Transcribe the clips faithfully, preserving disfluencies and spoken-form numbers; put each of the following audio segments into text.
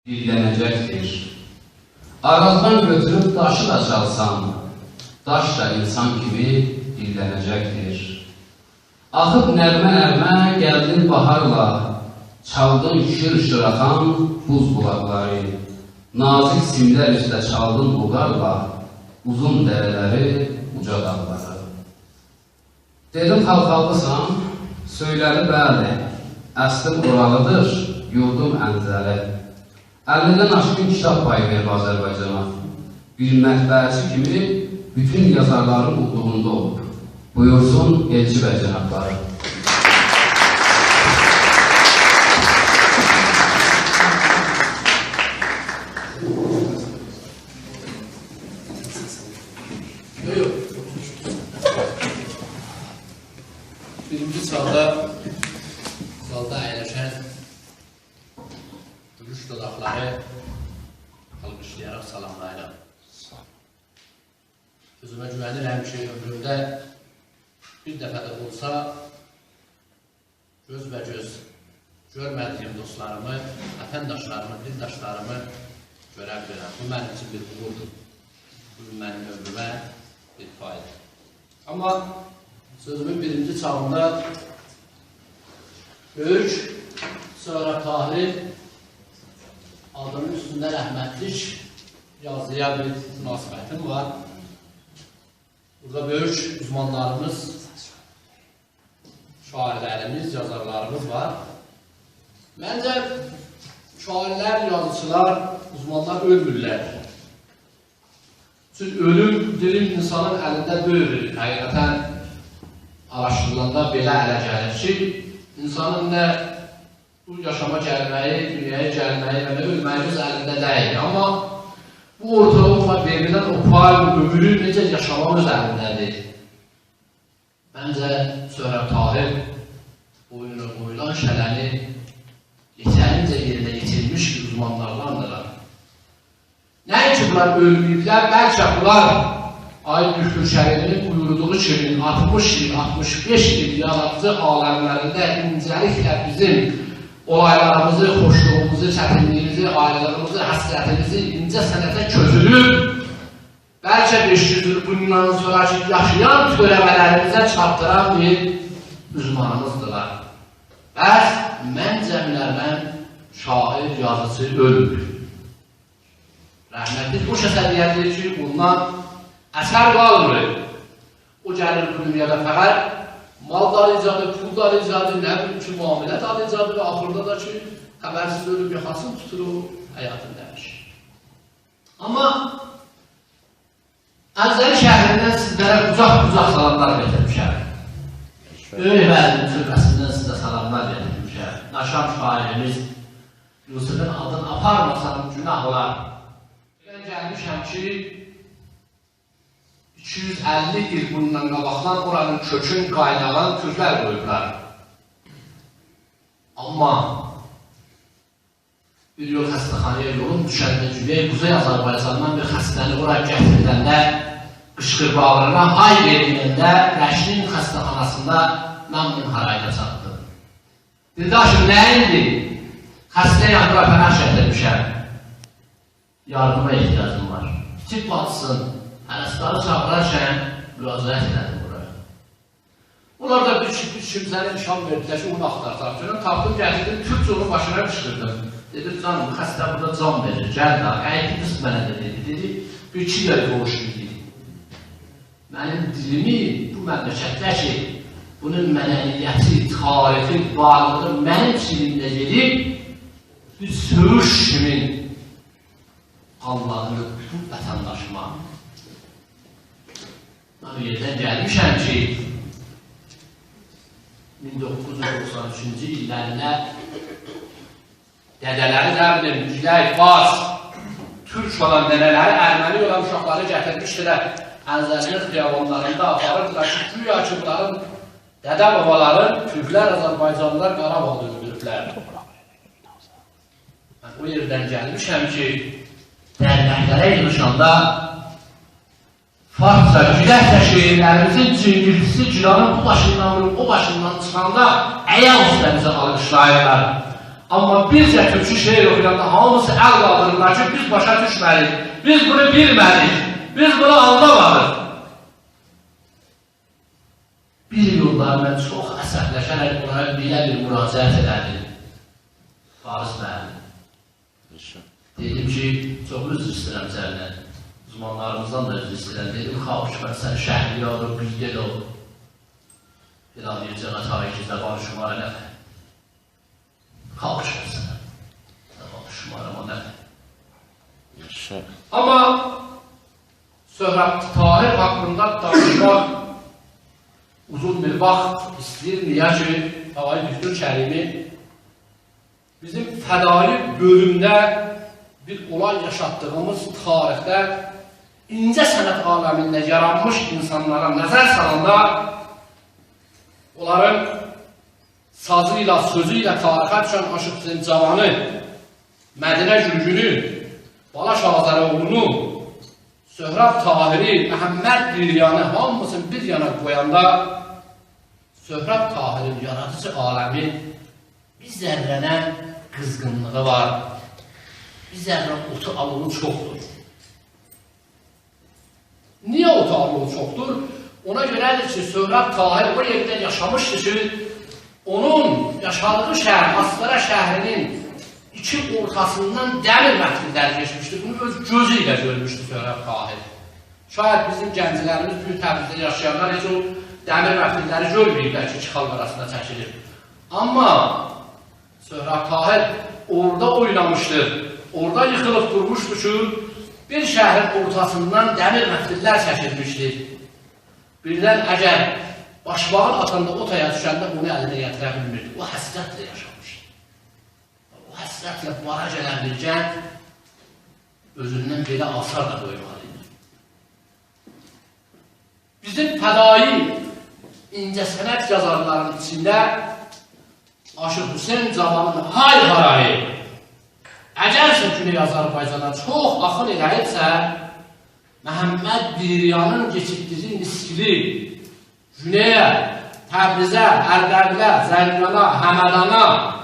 دیللنه‌جکدیر. آغاجدان گؤتوروب داشی دا چالسان، داش دا اینسان کیمی دیللنه‌جکدیر. آخیب نغمه-نغمه گلدین باهارلا، چالدین شیر-شیر آخان بوز بولاقلاری، نازیک سیملر اوسته چالدین وقارلا اوزون دره‌لری، اوجا داغلاری. دئدیم: «خالخاللیسان؟» سؤیله‌دی: «بلی، اصلیم اورالیدیر، یوردوم انزلی.» اللی‌دن آشقین کیتاب پایی وئریب آذربایجانا. بیر مطبعه‌چی کیمی بوتون یازارلارین قوللوغوندا اولوب. بویورسون ائلچی بی جنابلاری. یوخ، یوخ. بیرینجی سیرادا، سیرادا اَیلشن گولوش دوداقلاری آلقیشلایاراق سلاملاییرام. اؤزومه گوونیرم کی، عؤمرومده بیر دفعه ده اولسا گؤزبه‌گؤز گؤرمه‌دیگیم دوستلاریمی، وطنداشلاریمی، دیلداشلاریمی گؤره بیلرم. بو منیم اوچون بیر اوغوردور. بو گون منیم عؤمرومه بیر پایدیر. آمما سؤزومون بیرینجی چاغیندا بؤیوک سهراب طاهرین آدینین اوستونده رحمتلیک یازییا بیر مناسبتیم وار. بورادا بؤیوک اوزمانلاریمیز، شاعیرلریمیز، یازارلاریمیز وار. منجه، شاعیرلر، یازیچیلار، اوزمانلار اؤلمورلر. چونکی اؤلوم، دیریم اینسانین الینده دئییل. حقیقتاً، آراشدیریلاندا بئله اله گلیر کی، اینسانین نه بو یاشاما گلمه‌یی، دونیایا گلمه‌یی و نه اؤلمه‌یی اؤز الینده دئییل. آمما بو اورتالیقلا وئریلن او پای، بو عؤمرو نئجه یاشاماق اؤز الینده‌دیر. منجه، سهراب طاهر بوینونا قویولان شله‌نی یئترینجه یئرینه یئتیرمیش بیر اوزمانلارداندیرلار. نه کی بونلار اؤلمه‌ییبلر، بلکه بونلار آقای دوکتور شریفی‌نین بویوردوغو کیمی آلتمیش ایل، آلتمیش بئش ایل یارادیجی عالملرینده اینجه‌لیکله بیزیم اولایلاریمیزی، خوشلوغوموزو، چتینلیگیمیزی، آیریلیغیمیزی، حسرتیمیزی اینجه صنعته کؤچوروب، بلکه بئش یوز ایل بوندان سونراکی یاشایان تؤره‌مه‌لریمیزه چاتدیران بیر اوزمانیمیزدیلار. پس، منجه، هنرمند، شاعیر، یازیچی اؤلمور. رحمتلیک او کسه دئیه‌جک کی، بوندان اثر قالمیر. او گلیر بو دونیادا فقط مال دالیجادیر، پول دالیجادیر، نه بیلیم کی، معامله دالیجادیر و آخیردا دا کی، خبرسیز اؤلوب یاخاسینی توتور او حیاتین دئییشیر. آمما انزلی شهریندن سیزلره قوجاق-قوجاق سلاملار گتیرمیشم. بؤیوک وزیرین توربه‌سیندن سیزه سلاملار گتیرمیشم. ناشام شاعیریمیز یوسفین آدینی آپارماسام گوناه اولار. من گلمیشم کی، ایکی یوز اللی ایل بوندان قاباقدان اورانین کؤکون، قایناغین تورکلر قویوبلار. آمما بیر یول خسته‌خانایا یولوم دوشنده، گویا قوزئی آذربایجاندان بیر خسته‌نی اورا گتیردنده، قیشقیر باغیرینا، های وئریلنده، رشتین خسته‌خاناسیندا من بونون هارایینا چاتدیم. دئدی: «داشیم، نه‌ییندیر؟» «خسته‌یم، بورا پناه گتیرمیشم. یاردیما احتیاجیم وار.» طب باجیسین، پرستاری چاغیرارکن مراجعت ائله‌دیم بورا. اونلار دا بیر، بیر کیمسه‌نی نشان وئردیلر کی، اونو آختار، تاپدیم. تاپدیم، گتیردیم، تورکجه اونون باشینا قیشقیردیم. دئدیم: «جانیم، بو خسته بورادا جان وئریر، گل ده.» «اَیدی قیز منه ده» دئدی. دئدی: «بیر ایکی دقیقه قوووش بیردی.» منیم دیلیمی بو مملکتده کی، بونون مدنیتی، تاریخی، وارلیغی منیم دیلیمده گئدیب، بیر سؤیوش کیمی آللادیلیر بو وطنداشیما. من او یئردن گلمیشم کی، مین دوققوز یوز دوخسان اوچونجو ایللرینده دده‌لری، نه بیلیم، گیلک، فارس، تورک اولان دده‌لری ارمنی اولان اوشاقلاری گتیرمیشدیلر. انزلی‌نین خیابانلاریندا آپاریردیلار کی، گویا کی، بونلارین دده-بابالارین تورکلر، آذربایجانلیلار قاراباغدا اؤلدوروبلر. من او یئردن گلمیشم کی، درنکلره ییغیشاندا فارسجا، گیلکجه شعرلریمیزین جینگیلتیسی گیلانین بو باشیندان ووروب او باشیندان چیخاندا آیاق اوسته بیزی آلقیشلاییرلار. آمما بیرجه تورکو شعر اوخویاندا هامیسی ال قالدیریرلار کی، بیز باشا دوشمه‌دیک، بیز بونو بیلمه‌دیک، بیز بونو آنلامادیق. بیر ایل اولدو، من چوخ عصبلشه‌رک اونلارا بئله بیر مراجعت ائله‌دیم. فارس معلم. یاشا. دئدیم کی، چوخ عذر ایسته‌ییرم سندن. اوزمانلاریمیزدان دا عذر ایسته‌ییرم. دئدیم، «خواهش، من سن شهریار و بیدل و فلان یئرجه قطایی کی، زبان شما را نفهم.» خواهش ائدیرم. زبان شما را ما نفهم. یاشا. آمما سهراب طاهر حاقیندا دانیشماق اوزون بیر واخت ایسته‌ییر. نییه کی، آقای دکتر کریمی بیزیم فدایی بؤلومده بیر اولای یاشاتدیغیمیز تاریخده اینجه‌صنعت عالمینده یارانمیش اینسانلارا نظر سالاندا اونلارین سازی ایله، سؤزو ایله تاریخه دوشن آشیق حسین جاوانی، مدینه گولگونو، بالاش آذراوغلونو، سهراب طاهری، محمد بیریانی هامیسینی بیر یانا قویاندا سهراب طاهرین یارادیجی عالمی بیر ذره‌نن قیزغینلیغی وار. بیر ذره اوتو آلووو چوخدور. نییه اوتو آلووو چوخدور؟ اونا گؤره‌دیر کی، سهراب طاهر او یئرده یاشامیشدی کی، اونون یاشادیغی شهر، آستارا شهرینین ایکی اورتاسیندان دمیر مفتوللر کئچمیشدی. بونو اؤز گؤزو ایله گؤرموشدو سهراب طاهر. شاید بیزیم گنجلریمیز، بوگون تبریزده یاشایانلار هئچ او دمیر مفتوللری گؤرمه‌ییبلر کی، ایکی خالق آراسیندا چکیلیر. آمما سهراب طاهر اورادا اوینامیشدی، اورادا ییخیلیب دورموشدو کی، بیر شهرین اورتاسیندان دمیر مفتوللر چکیلمیشدی. بیردن اگر باشماغین آتاندا او تایا دوشنده اونو الینه گتیره بیلمیردی. او حسرتله یاشامیشدی. او حسرتله بارا گلن بیر گنج اؤزوندن بئله آثار دا قویمالی ایدی. بیزیم فدایی اینجه‌صنعت یازارلارینین ایچینده آشیق حسین جاوانین های هارایی، اگرسه گونئی آذربایجانا چوخ آخین ائله‌ییبسه، محمد بیریانین کئچیرتدیگی نیسگیلی گونئیه، تبریزه، اردبیله، زنگانا، همدانا،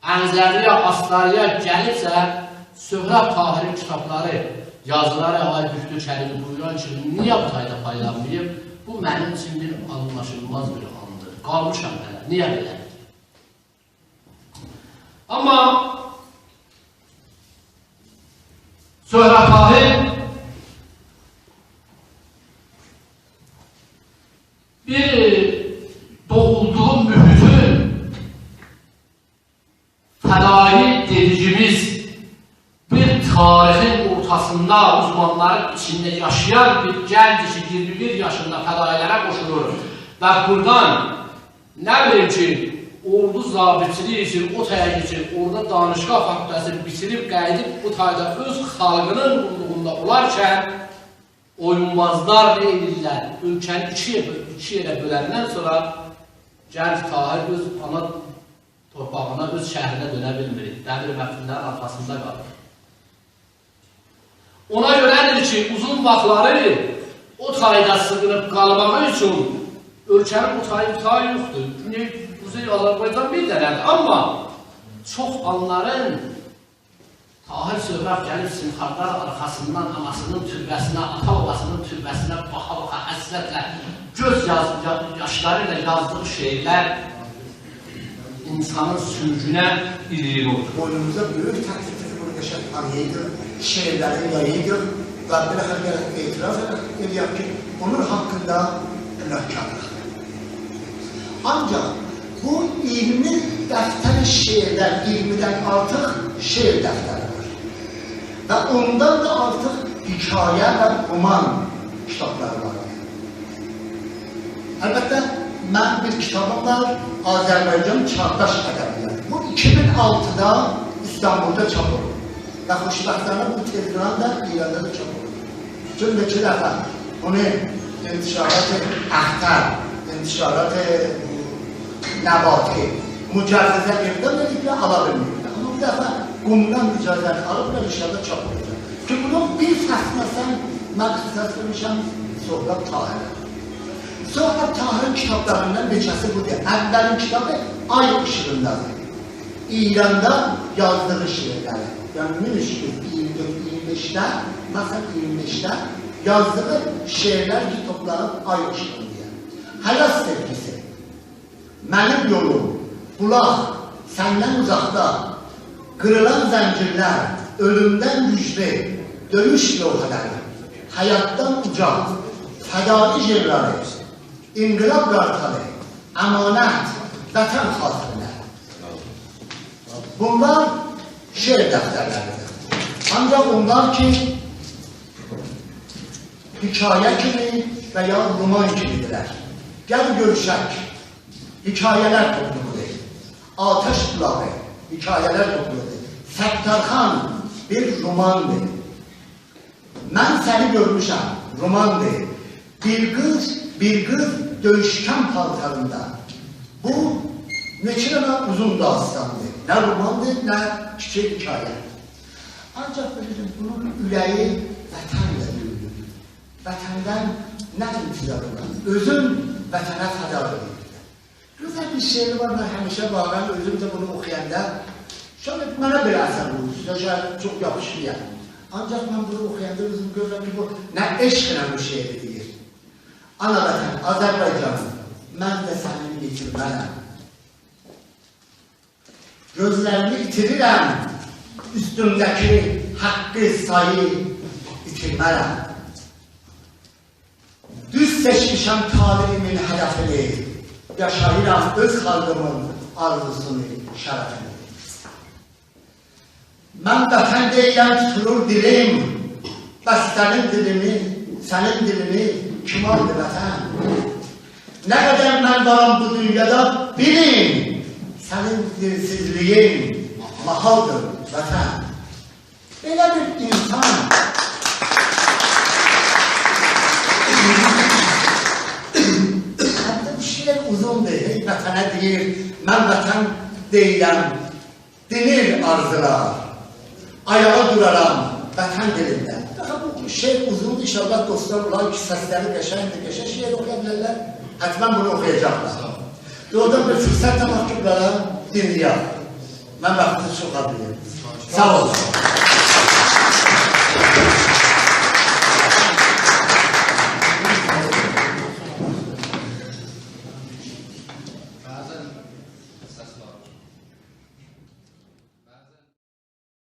انزلی‌یه، آستارایا گلیبسه، سهراب طاهرین کیتابلاری، یازیلاری، آقای دکتر کریمی بویوران کیمی نییه بو تایدا پایلانماییب؟ بو منیم اوچون بیر آنلاشیلماز بیر آندیر. قالمیشام بئله. نییه بئله؟ آمما سهراب طاهر بیر دوغولدوغو محیطین فدایی دئدیگیمیز بیر تاریخین اورتاسیندا، اوزمانلارین ایچینده یاشایان بیر گنج کی، ایگیرمی بیر یاشیندا فدایی‌لره قوشولور و بورادان، نه بیلیم کی، اوردو ضابطلیگی اوچون او تایا کئچیب، اورادا دانشگاه فاکولته‌سینی بیتیریب، قاییدیب بو تایدا اؤز خالقینین قوللوغوندا اولارکن، اویونبازلار نه ائدیرلر؟ اؤلکه‌نی ایکی یئره، ایکی یئره بؤلندن سونرا گنج طاهر اؤز آنا تورپاغینا، اؤز شهرینه دؤنه بیلمیر. دمیر مفتوللرین آرخاسیندا قالیر. اونا گؤره‌دیر کی، اوزون واختلاری او تایدا سیغینیب قالماغی اوچون اؤلکه‌نین بو تایی، بو تایی یوخدور. گونئی، قوزئی آذربایجان بیر دنه‌دیر. آمما چوخ آنلارین طاهر سهراب گلیب سیمخاردار آرخاسیندان آناسی‌نین توربه‌سینه، آتا-باباسی‌نین توربه‌سینه باخا-باخا حسرتله، گؤز یاز-، یا-، یاشلاری ایله یازدیغی شعرلر اینسانین سوموگونه ایلیگینی اوتورور. بوینوموزدا بؤیوک تکلیفدیر، بونو قشنگ تانییاق، شعرلرین یایاق و بالاخره گرک اعتراف ائدک، ائله‌یک کی، اونون حاقیندا گوناهکاریق. آنجاق بو ایگیرمی دفتر شعرده، ایگیرمی‌دن آرتیق شعر دفتری وار. و اوندان دا آرتیق حکایه و رومان کیتابلاری وار. البته، منیم بیر کیتابیم وار، آذربایجان چاغداش ادبیاتی. بو ایکی مین آلتیدا ایستانبولدا چاپ اولوب. و خوشبختانه بو تئز زاماندا ایراندا دا چاپ اولوب. چون نئچه دفعه بونو انتشارات اختر، انتشارات نباتی مجوز اقدام ائدیبلر، آلا بیلمه‌ییبلر. آمما بو دفعه قومدان اجازه‌نی آلیبلار، انشاءالله چاپ اولاجاق. کی، بونون بیر فصلینی سن، من اختصاص وئرمیشم سهراب طاهره. سهراب طاهرین کیتابلاریندان نئچه‌سی بودور. اولین کیتابی آی ایشیغیندادیر. ایراندا یازدیغی شعرلری، یعنی مین اوچ یوز ایگیرمی دؤرد ایگیرمی بئشده، مثلا ایگیرمی بئشده یازدیغی شعرلر کی توپلانیب آی ایشیغیندا. حیات سئوگیسی، منیم یولوم، بولاق، سندن اوزاقدا، قیریلان زنجیرلر، اؤلومدن گوجلو، دؤیوش لوحه‌لری، حیاتدان اوجا، فدایی ژیرلری، انقلاب قارتالی، امانت، وطن خاطرینه. بونلار شعر دفترلریدیر. آنجاق اونلار کی حکایه کیمی و یا رومان کیمیدیرلر. گل گؤروشک، حکایه‌لر توپلومودور. آتش بولاغی، حکایه‌لر توپلومودور. ستارخان بیر روماندیر. من سنی گؤرموشم، روماندیر. بیر قیز، بیر قیز دؤیوشکن پالتاریندا. بو نئچه دنه اوزون داستاندیر. نه روماندیر، نه کیچیک حکایه. آنجاق بیلیرسینیز، بونون اوره‌یی وطنله دؤیولور. وطندن نه انتظاری وار؟ اؤزون وطنه فدا ائدیر. گؤزل بیر شعری وار، من همیشه واقعا اؤزوم ده بونو اوخویاندا، شاید منه بئله اثر اولموشدو، شاید چوخ یاپیشمیرام. آنجاق من بونو اوخویاندا اؤزوم گؤرورم کی، بو نه عشقله بو شعری دئییر. آنا وطن، آذربایجان، من ده سنین یئتیرمه‌نم. گؤزلریمی ایتیریرم، اوستومده‌کی حاققی، سایی ایتیرمه‌رم. دوز سئچمیشم طالعیمین هدفینی، یاشاییرام اؤز خالقیمین آرزوسونو، شرفینی. من وطن دئییرم، توتولور دیلیم، بس سنین دیلینی، سنین دیلینی کیم آلدی، وطن؟ نه قدر من وارام بو دونیادا، بیلین، سنین دیلسیزلیگین محالدیر، وطن. بئله بیر انسان. حتی بو شعر اوزوندور. هئی وطنه دئییر، من وطن دئییرم، دینیر آرزولار. آیاغا دورارام وطن دیلینده. داها بو شعر اوزوندور، ان‌شاءالله دوستلار، بونلار کی سسلری قشنگدیر، قشنگ شعر اوخویا بیلرلر. حتما بونو اوخویاجاقلار. دوغرودان بیر فرصت تاپاق کی، بونلارا دینله‌یک. من واختینیزی چوخ آلماییم. ساغ اولون.